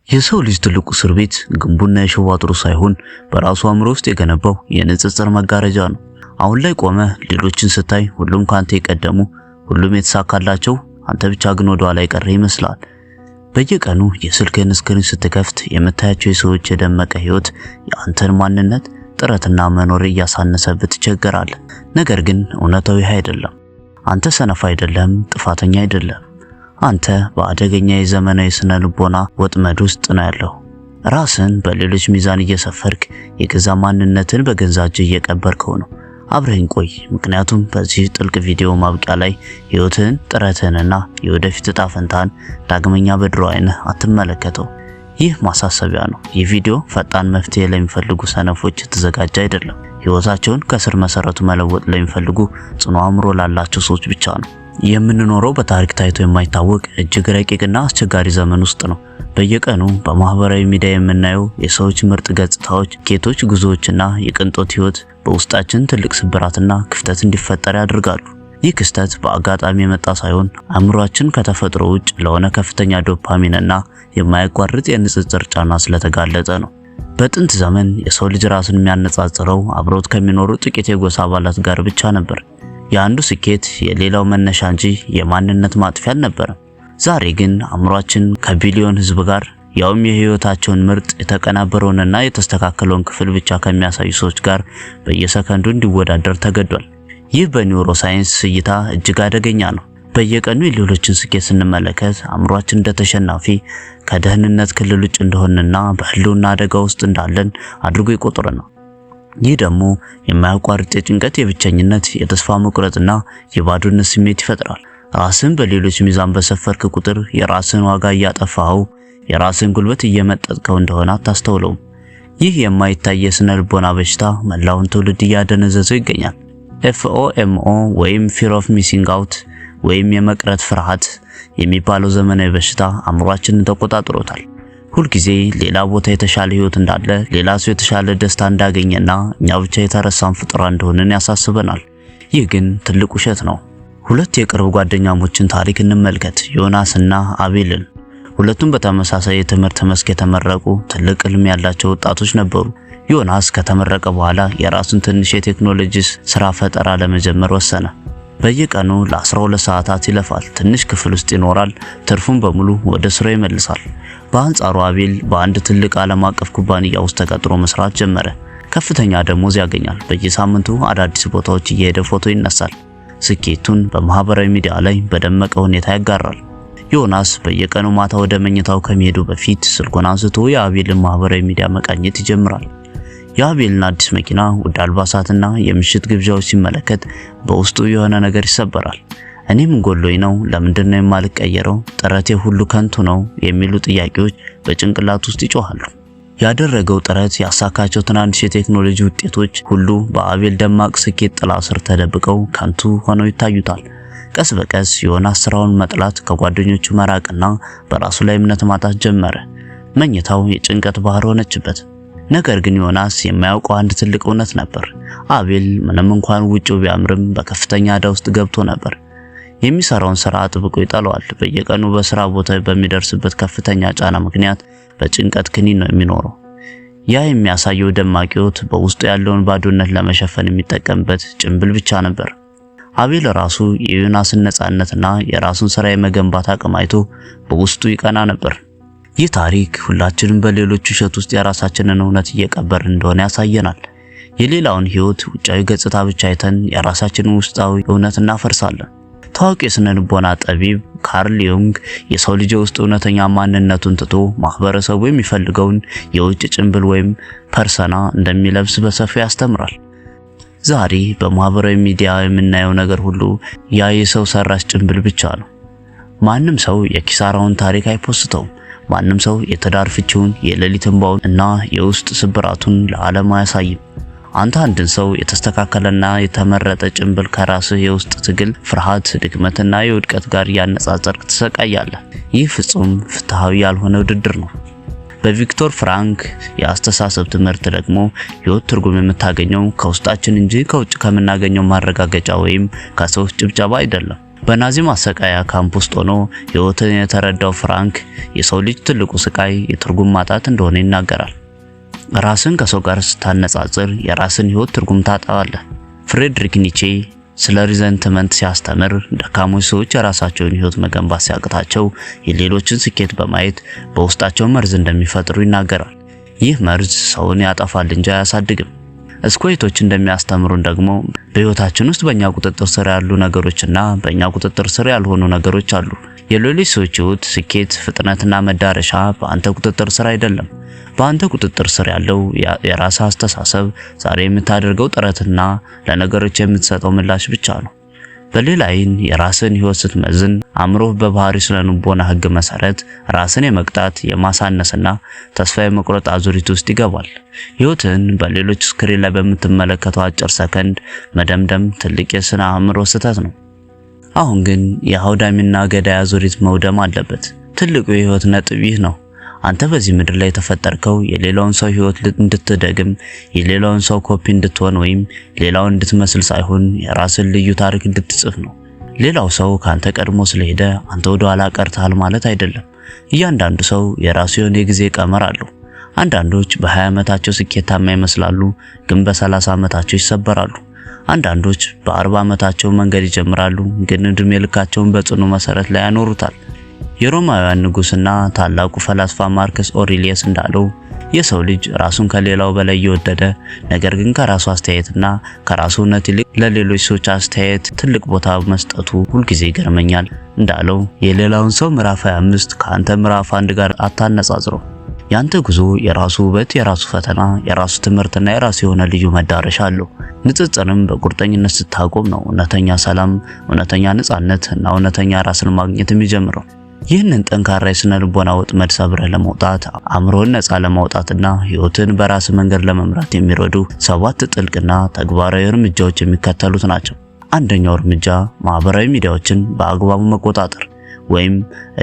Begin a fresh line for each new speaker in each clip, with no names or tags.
የሰው ልጅ ትልቁ እስር ቤት ግንቡና የሽቦ አጥሩ ሳይሆን በራሱ አእምሮ ውስጥ የገነባው የንጽጽር መጋረጃ ነው። አሁን ላይ ቆመህ ሌሎችን ስታይ ሁሉም ካንተ የቀደሙ፣ ሁሉም የተሳካላቸው፣ አንተ ብቻ ግን ወደ ኋላ የቀረህ ይመስላል። በየቀኑ የስልክህን screen ስትከፍት የምታያቸው የሰዎች የደመቀ ህይወት የአንተን ማንነት፣ ጥረትና መኖር እያሳነሰብህ ትቸገራለህ። ነገር ግን እውነታው ይህ አይደለም። አንተ ሰነፍ አይደለህም፣ ጥፋተኛ አይደለህም። አንተ በአደገኛ የዘመናዊ ስነ ልቦና ወጥመድ ውስጥ ነው ያለኸው። ራስህን በሌሎች ሚዛን እየሰፈርክ የገዛ ማንነትህን በገዛ እጅህ እየቀበርከው ነው። አብረኸኝ ቆይ፣ ምክንያቱም በዚህ ጥልቅ ቪዲዮ ማብቂያ ላይ ህይወትህን፣ ጥረትህንና የወደፊት እጣ ፈንታህን ዳግመኛ በድሮ ዓይንህ አትመለከተውም። ይህ ማሳሰቢያ ነው። ይህ ቪዲዮ ፈጣን መፍትሄ ለሚፈልጉ ሰነፎች የተዘጋጀ አይደለም። ህይወታቸውን ከስር መሰረቱ መለወጥ ለሚፈልጉ ጽኑ አእምሮ ላላቸው ሰዎች ብቻ ነው። የምንኖረው በታሪክ ታይቶ የማይታወቅ እጅግ ረቂቅና አስቸጋሪ ዘመን ውስጥ ነው። በየቀኑ በማህበራዊ ሚዲያ የምናየው የሰዎች ምርጥ ገጽታዎች፣ ስኬቶች፣ ጉዞዎችና የቅንጦት ህይወት በውስጣችን ትልቅ ስብራትና ክፍተት እንዲፈጠር ያደርጋሉ። ይህ ክስተት በአጋጣሚ የመጣ ሳይሆን አእምሯችን ከተፈጥሮ ውጭ ለሆነ ከፍተኛ ዶፓሚንና የማያቋርጥ የንጽጽር ጫና ስለተጋለጠ ነው። በጥንት ዘመን የሰው ልጅ ራሱን የሚያነጻጽረው አብሮት ከሚኖሩ ጥቂት የጎሳ አባላት ጋር ብቻ ነበር። የአንዱ ስኬት የሌላው መነሻ እንጂ የማንነት ማጥፊያ አልነበረም። ዛሬ ግን አእምሯችን ከቢሊዮን ህዝብ ጋር፣ ያውም የህይወታቸውን ምርጥ፣ የተቀናበረውንና የተስተካከለውን ክፍል ብቻ ከሚያሳዩ ሰዎች ጋር በየሰከንዱ እንዲወዳደር ተገዷል። ይህ በ neuroscience እይታ እጅግ አደገኛ ነው። በየቀኑ የሌሎችን ስኬት ስንመለከት አእምሯችን እንደ ተሸናፊ፣ ከደህንነት ክልል ውጭ እንደሆንና በህልውና አደጋ ውስጥ እንዳለን አድርጎ ይቆጥረናል። ይህ ደግሞ የማያቋርጥ የጭንቀት፣ የብቸኝነት፣ የተስፋ መቁረጥና የባዶነት ስሜት ይፈጥራል። ራስህን በሌሎች ሚዛን በሰፈርክ ቁጥር የራስህን ዋጋ እያጠፋኸው፣ የራስህን ጉልበት እየመጠጥከው እንደሆነ አታስተውለውም። ይህ የማይታይ የስነ ልቦና በሽታ መላውን ትውልድ እያደነዘዘው ይገኛል። FOMO ወይም fear of missing out ወይም የመቅረት ፍርሃት የሚባለው ዘመናዊ በሽታ አእምሯችንን ተቆጣጥሮታል። ሁልጊዜ ሌላ ቦታ የተሻለ ህይወት እንዳለ፣ ሌላ ሰው የተሻለ ደስታ እንዳገኘና እኛ ብቻ የተረሳን ፍጡራን እንደሆንን ያሳስበናል። ይህ ግን ትልቅ ውሸት ነው። ሁለት የቅርብ ጓደኛሞችን ታሪክ እንመልከት፣ ዮናስና አቤልን። ሁለቱም በተመሳሳይ የትምህርት መስክ የተመረቁ፣ ትልቅ ህልም ያላቸው ወጣቶች ነበሩ። ዮናስ ከተመረቀ በኋላ የራሱን ትንሽ የቴክኖሎጂ ስራ ፈጠራ ለመጀመር ወሰነ። በየቀኑ ለ12 ሰዓታት ይለፋል። ትንሽ ክፍል ውስጥ ይኖራል። ትርፉን በሙሉ ወደ ስራው ይመልሳል። በአንጻሩ አቤል በአንድ ትልቅ ዓለም አቀፍ ኩባንያ ውስጥ ተቀጥሮ መስራት ጀመረ። ከፍተኛ ደሞዝ ያገኛል። በየሳምንቱ አዳዲስ ቦታዎች እየሄደ ፎቶ ይነሳል። ስኬቱን በማህበራዊ ሚዲያ ላይ በደመቀ ሁኔታ ያጋራል። ዮናስ በየቀኑ ማታ ወደ መኝታው ከመሄዱ በፊት ስልኩን አንስቶ የአቤልን ማህበራዊ ሚዲያ መቃኘት ይጀምራል። የአቤልን አዲስ መኪና፣ ውድ አልባሳትና የምሽት ግብዣዎች ሲመለከት በውስጡ የሆነ ነገር ይሰበራል። እኔ ምን ጎሎኝ ነው? ለምንድን ነው የማልቀየረው? ጥረቴ ሁሉ ከንቱ ነው? የሚሉ ጥያቄዎች በጭንቅላቱ ውስጥ ይጮሃሉ። ያደረገው ጥረት፣ ያሳካቸው ትናንሽ የቴክኖሎጂ ውጤቶች ሁሉ በአቤል ደማቅ ስኬት ጥላ ስር ተደብቀው ከንቱ ሆነው ይታዩታል። ቀስ በቀስ ዮናስ ስራውን መጥላት፣ ከጓደኞቹ መራቅና በራሱ ላይ እምነት ማጣት ጀመረ። መኝታው የጭንቀት ባህር ሆነችበት። ነገር ግን ዮናስ የማያውቀው አንድ ትልቅ እውነት ነበር። አቤል ምንም እንኳን ውጪው ቢያምርም በከፍተኛ ዕዳ ውስጥ ገብቶ ነበር። የሚሰራውን ስራ አጥብቆ ይጠላዋል። በየቀኑ በስራ ቦታ በሚደርስበት ከፍተኛ ጫና ምክንያት በጭንቀት ክኒን ነው የሚኖረው። ያ የሚያሳየው ደማቅ ሕይወት በውስጡ ያለውን ባዶነት ለመሸፈን የሚጠቀምበት ጭንብል ብቻ ነበር። አቤል ራሱ የዮናስን ነፃነትና የራሱን ስራ የመገንባት አቅም አይቶ በውስጡ ይቀና ነበር። ይህ ታሪክ ሁላችንም በሌሎች ውሸት ውስጥ የራሳችንን እውነት እየቀበርን እንደሆነ ያሳየናል። የሌላውን ህይወት ውጫዊ ገጽታ ብቻ አይተን የራሳችንን ውስጣዊ እውነት እናፈርሳለን። ታዋቂ የስነ ልቦና ጠቢብ ካርል ዩንግ የሰው ልጅ ውስጥ እውነተኛ ማንነቱን ትቶ ማህበረሰቡ የሚፈልገውን የውጭ ጭንብል ወይም persona እንደሚለብስ በሰፊው ያስተምራል። ዛሬ በማህበራዊ ሚዲያ የምናየው ነገር ሁሉ ያ የሰው ሰራሽ ጭንብል ብቻ ነው። ማንም ሰው የኪሳራውን ታሪክ አይፖስተውም። ማንም ሰው የትዳር ፍቺውን፣ የሌሊት እንባውን እና የውስጥ ስብራቱን ለዓለም አያሳይም። አንተ አንድን ሰው የተስተካከለና የተመረጠ ጭንብል ከራስህ የውስጥ ትግል፣ ፍርሃት፣ ድክመትና የውድቀት ጋር እያነጻጸርክ ትሰቃያለህ። ይህ ፍጹም ፍትሃዊ ያልሆነ ውድድር ነው። በቪክቶር ፍራንክ የአስተሳሰብ ትምህርት ደግሞ ህይወት ትርጉም የምታገኘው ከውስጣችን እንጂ ከውጭ ከምናገኘው ማረጋገጫ ወይም ከሰዎች ጭብጨባ አይደለም። በናዚ ማሰቃያ ካምፕ ውስጥ ሆኖ ሕይወትን የተረዳው ፍራንክ የሰው ልጅ ትልቁ ስቃይ የትርጉም ማጣት እንደሆነ ይናገራል። ራስን ከሰው ጋር ስታነጻጽር የራስን ሕይወት ትርጉም ታጣዋለህ። ፍሬድሪክ ኒቼ ስለ resentment ሲያስተምር ደካሞች ሰዎች የራሳቸውን ሕይወት መገንባት ሲያቅታቸው የሌሎችን ስኬት በማየት በውስጣቸው መርዝ እንደሚፈጥሩ ይናገራል። ይህ መርዝ ሰውን ያጠፋል እንጂ አያሳድግም። ስቶይኮች እንደሚያስተምሩን ደግሞ በሕይወታችን ውስጥ በእኛ ቁጥጥር ስር ያሉ ነገሮችና በእኛ ቁጥጥር ስር ያልሆኑ ነገሮች አሉ። የሌሎች ሰዎች ሕይወት፣ ስኬት፣ ፍጥነትና መዳረሻ በአንተ ቁጥጥር ስር አይደለም። በአንተ ቁጥጥር ስር ያለው የራስህ አስተሳሰብ፣ ዛሬ የምታደርገው ጥረትና ለነገሮች የምትሰጠው ምላሽ ብቻ ነው። በሌላ አይን የራስን ሕይወት ስትመዝን አእምሮህ በባህሪ ስነ ልቦና ሕግ መሰረት ራስን የመቅጣት፣ የማሳነስና ተስፋ የመቁረጥ አዙሪት ውስጥ ይገባል። ሕይወትን በሌሎች screen ላይ በምትመለከተው አጭር ሰከንድ መደምደም ትልቅ የስነ አእምሮ ስህተት ነው። አሁን ግን የአውዳሚና ገዳይ አዙሪት መውደም አለበት። ትልቁ የሕይወት ነጥብ ይህ ነው። አንተ በዚህ ምድር ላይ የተፈጠርከው የሌላውን ሰው ሕይወት እንድትደግም፣ የሌላውን ሰው ኮፒ እንድትሆን ወይም ሌላውን እንድትመስል ሳይሆን የራስን ልዩ ታሪክ እንድትጽፍ ነው። ሌላው ሰው ካንተ ቀድሞ ስለሄደ አንተ ወደ ኋላ ቀርተሃል ማለት አይደለም። እያንዳንዱ ሰው የራሱ የሆነ የጊዜ ቀመር አለው። አንዳንዶች በ20 ዓመታቸው ስኬታማ ይመስላሉ፣ ግን በ30 ዓመታቸው ይሰበራሉ። አንዳንዶች በ40 ዓመታቸው መንገድ ይጀምራሉ፣ ግን እድሜ ልካቸውን በጽኑ መሰረት ላይ ያኖሩታል። የሮማውያን ንጉስና ታላቁ ፈላስፋ ማርከስ ኦሪሊየስ እንዳለው የሰው ልጅ ራሱን ከሌላው በላይ እየወደደ ነገር ግን ከራሱ አስተያየትና ከራሱ እውነት ይልቅ ለሌሎች ሰዎች አስተያየት ትልቅ ቦታ መስጠቱ ሁልጊዜ ይገርመኛል እንዳለው የሌላውን ሰው ምዕራፍ 25 ከአንተ ምዕራፍ 1 ጋር አታነጻጽረው። ያንተ ጉዞ የራሱ ውበት፣ የራሱ ፈተና፣ የራሱ ትምህርትና የራሱ የሆነ ልዩ መዳረሻ አለው። ንጽጽርም በቁርጠኝነት ስታቆም ነው እውነተኛ ሰላም፣ እውነተኛ ነጻነት እና እውነተኛ ራስን ማግኘት የሚጀምረው። ይህንን ጠንካራ የስነ ልቦና ወጥመድ ሰብረህ ለመውጣት፣ አእምሮን ነፃ ለማውጣትና ህይወትን በራስ መንገድ ለመምራት የሚረዱ ሰባት ጥልቅና ተግባራዊ እርምጃዎች የሚከተሉት ናቸው። አንደኛው እርምጃ ማህበራዊ ሚዲያዎችን በአግባቡ መቆጣጠር ወይም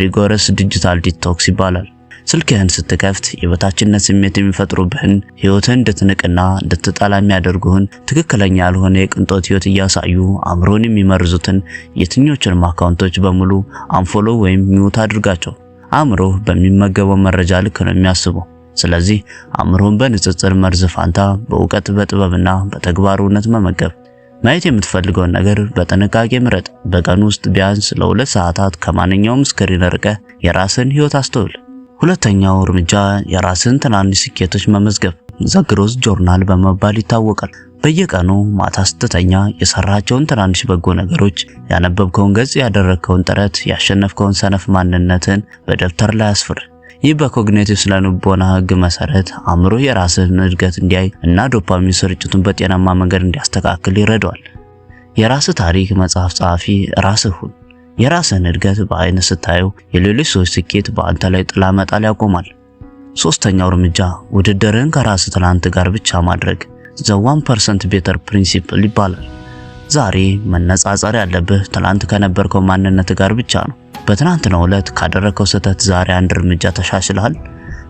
rigorous digital detox ይባላል። ስልክህን ስትከፍት የበታችነት ስሜት የሚፈጥሩብህን፣ ህይወትህን እንድትንቅና እንድትጠላ የሚያደርጉህን፣ ትክክለኛ ያልሆነ የቅንጦት ህይወት እያሳዩ አእምሮን የሚመርዙትን የትኞቹንም አካውንቶች በሙሉ unfollow ወይም mute አድርጋቸው። አእምሮህ በሚመገበው መረጃ ልክ ነው የሚያስበው። ስለዚህ አእምሮን በንጽጽር መርዝ ፋንታ በእውቀት፣ በጥበብና በተግባር እውነት መመገብ። ማየት የምትፈልገውን ነገር በጥንቃቄ ምረጥ። በቀን ውስጥ ቢያንስ ለ2 ሰዓታት ከማንኛውም screen ርቀህ የራስን ህይወት አስተውል። ሁለተኛው እርምጃ የራስን ትናንሽ ስኬቶች መመዝገብ the growth journal በመባል ይታወቃል። በየቀኑ ማታ ስትተኛ የሰራሃቸውን ትናንሽ በጎ ነገሮች፣ ያነበብከውን ገጽ፣ ያደረግከውን ጥረት፣ ያሸነፍከውን ሰነፍ ማንነትን በደብተር ላይ አስፍር። ይህ በ cognitive ስነ-ልቦና ህግ መሰረት አእምሮህ የራስህን እድገት እንዲያይ እና ዶፓሚን ስርጭቱን በጤናማ መንገድ እንዲያስተካክል ይረዳዋል። የራስህ ታሪክ መጽሐፍ ጸሐፊ ራስህ ሁን። የራስህን እድገት በአይን ስታየው የሌሎች ሰዎች ስኬት በአንተ ላይ ጥላ መጣል ያቆማል። ሶስተኛው እርምጃ ውድድርህን ከራስህ ትናንት ጋር ብቻ ማድረግ the 1% better principle ይባላል። ዛሬ መነጻጸር ያለብህ ትናንት ከነበርከው ማንነት ጋር ብቻ ነው። በትናንትናው ዕለት ካደረከው ስህተት ዛሬ አንድ እርምጃ ተሻሽለሃል።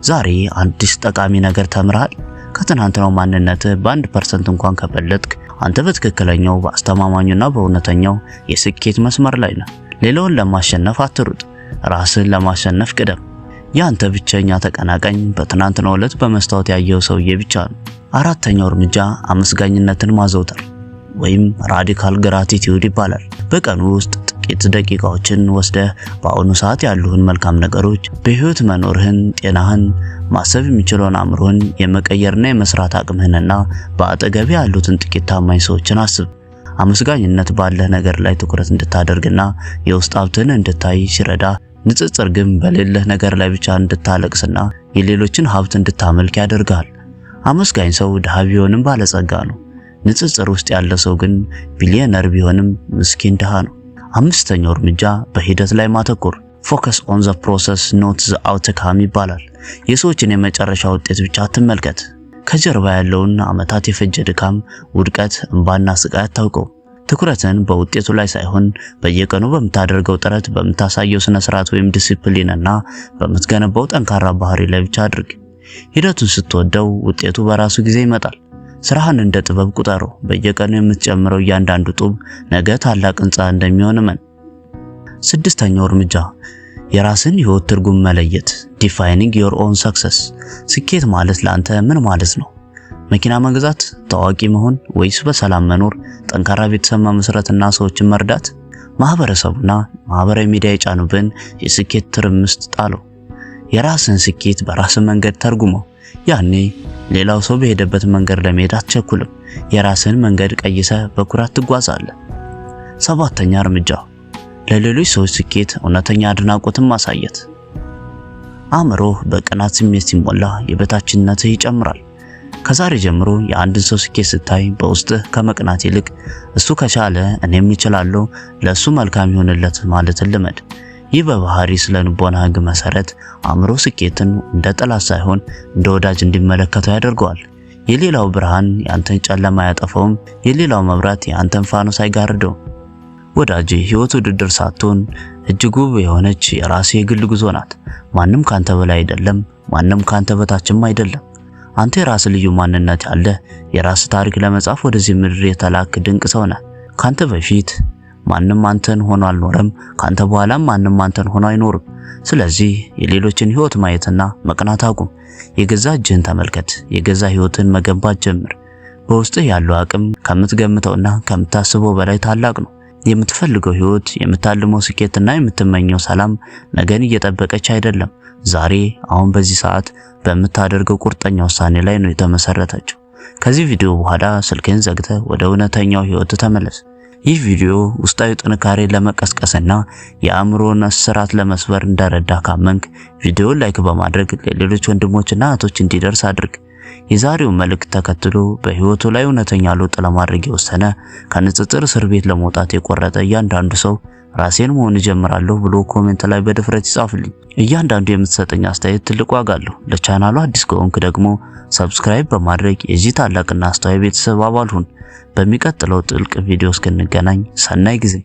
ዛሬ አዲስ ጠቃሚ ነገር ተምረሃል። ከትናንትናው ማንነትህ በ1% እንኳን ከበለጥክ አንተ በትክክለኛው፣ በአስተማማኙና በእውነተኛው የስኬት መስመር ላይ ነህ። ሌላውን ለማሸነፍ አትሩጥ፣ ራስህን ለማሸነፍ ቅደም። የአንተ ብቸኛ ተቀናቃኝ በትናንትናው ዕለት በመስታወት ያየው ሰውዬ ብቻ ነው። አራተኛው እርምጃ አመስጋኝነትን ማዘውተር ወይም radical gratitude ይባላል። በቀኑ ውስጥ ጥቂት ደቂቃዎችን ወስደህ በአሁኑ ሰዓት ያሉህን መልካም ነገሮች፣ በህይወት መኖርህን፣ ጤናህን፣ ማሰብ የሚችለውን አእምሮህን፣ የመቀየርና የመስራት አቅምህንና በአጠገብህ ያሉትን ጥቂት ታማኝ ሰዎችን አስብ። አመስጋኝነት ባለህ ነገር ላይ ትኩረት እንድታደርግና የውስጥ ሀብትህን እንድታይ ሲረዳ፣ ንጽጽር ግን በሌለህ ነገር ላይ ብቻ እንድታለቅስና የሌሎችን ሀብት እንድታመልክ ያደርግሃል። አመስጋኝ ሰው ድሃ ቢሆንም ባለጸጋ ነው። ንጽጽር ውስጥ ያለ ሰው ግን ቢሊዮነር ቢሆንም ምስኪን ድሃ ነው። አምስተኛው እርምጃ በሂደት ላይ ማተኮር focus on the process, not the outcome ይባላል። የሰዎችን የመጨረሻ ውጤት ብቻ አትመልከት። ከጀርባ ያለውን ዓመታት የፈጀ ድካም፣ ውድቀት፣ እንባና ስቃይ አታውቀው። ትኩረትን በውጤቱ ላይ ሳይሆን በየቀኑ በምታደርገው ጥረት፣ በምታሳየው ስነ ስርዓት ወይም ዲሲፕሊንና በምትገነባው ጠንካራ ባህሪ ላይ ብቻ አድርግ። ሂደቱን ስትወደው ውጤቱ በራሱ ጊዜ ይመጣል። ስራህን እንደ ጥበብ ቁጠረው። በየቀኑ የምትጨምረው እያንዳንዱ ጡብ ነገ ታላቅ ህንፃ እንደሚሆን እመን። ስድስተኛው እርምጃ የራስን ህይወት ትርጉም መለየት፣ defining your own success። ስኬት ማለት ለአንተ ምን ማለት ነው? መኪና መግዛት፣ ታዋቂ መሆን ወይስ በሰላም መኖር፣ ጠንካራ ቤተሰብ መመስረትና ሰዎችን መርዳት? ማህበረሰቡና ማህበራዊ ሚዲያ የጫኑብን የስኬት ትርምስ ጣለው። የራስን ስኬት በራስ መንገድ ተርጉመው። ያኔ ሌላው ሰው በሄደበት መንገድ ለመሄድ አትቸኩልም። የራስን መንገድ ቀይሰህ በኩራት ትጓዛለህ። ሰባተኛ እርምጃ ለሌሎች ሰዎች ስኬት እውነተኛ አድናቆትን ማሳየት። አእምሮህ በቅናት ስሜት ሲሞላ የበታችነትህ ይጨምራል። ከዛሬ ጀምሮ የአንድን ሰው ስኬት ስታይ በውስጥህ ከመቅናት ይልቅ እሱ ከቻለ እኔም እችላለሁ፣ ለእሱ መልካም ይሆንለት ማለትን ልመድ። ይህ በባህሪ ስነ ልቦና ህግ መሰረት አእምሮ ስኬትን እንደ ጠላት ሳይሆን እንደ ወዳጅ እንዲመለከተው ያደርገዋል። የሌላው ብርሃን የአንተን ጨለማ አያጠፋውም። የሌላው መብራት የአንተን ፋኖስ አይጋርደውም። ወዳጄ፣ ህይወት ውድድር ሳትሆን እጅግ ውብ የሆነች የራስህ የግል ጉዞ ናት። ማንም ካንተ በላይ አይደለም፣ ማንም ካንተ በታችም አይደለም። አንተ የራስህ ልዩ ማንነት ያለህ፣ የራስህ ታሪክ ለመጻፍ ወደዚህ ምድር የተላክ ድንቅ ሰው ነህ። ካንተ በፊት ማንም አንተን ሆኖ አልኖረም፣ ካንተ በኋላም ማንም አንተን ሆኖ አይኖርም። ስለዚህ የሌሎችን ህይወት ማየትና መቅናት አቁም። የገዛ እጅህን ተመልከት። የገዛ ህይወትን መገንባት ጀምር። በውስጥህ ያለው አቅም ከምትገምተውና ከምታስበው በላይ ታላቅ ነው። የምትፈልገው ህይወት፣ የምታልመው ስኬትና የምትመኘው ሰላም ነገን እየጠበቀች አይደለም። ዛሬ፣ አሁን፣ በዚህ ሰዓት በምታደርገው ቁርጠኛ ውሳኔ ላይ ነው የተመሰረተችው። ከዚህ ቪዲዮ በኋላ ስልክህን ዘግተህ ወደ እውነተኛው ህይወት ተመለስ። ይህ ቪዲዮ ውስጣዊ ጥንካሬን ለመቀስቀስና የአእምሮን እስራት ለመስበር እንደረዳ ካመንክ ቪዲዮውን like በማድረግ ለሌሎች ወንድሞችና እህቶች እንዲደርስ አድርግ። የዛሬው መልእክት ተከትሎ በህይወቱ ላይ እውነተኛ ለውጥ ለማድረግ የወሰነ፣ ከንጽጽር እስር ቤት ለመውጣት የቆረጠ እያንዳንዱ ሰው ራሴን መሆን እጀምራለሁ ብሎ comment ላይ በድፍረት ይጻፍልኝ። እያንዳንዱ የምትሰጠኝ አስተያየት ትልቅ ዋጋ አለው። ለቻናሉ አዲስ ከሆንክ ደግሞ subscribe በማድረግ የዚህ ታላቅና አስተዋይ ቤተሰብ አባል ሁን። በሚቀጥለው ጥልቅ ቪዲዮ እስክንገናኝ ሰናይ ጊዜ።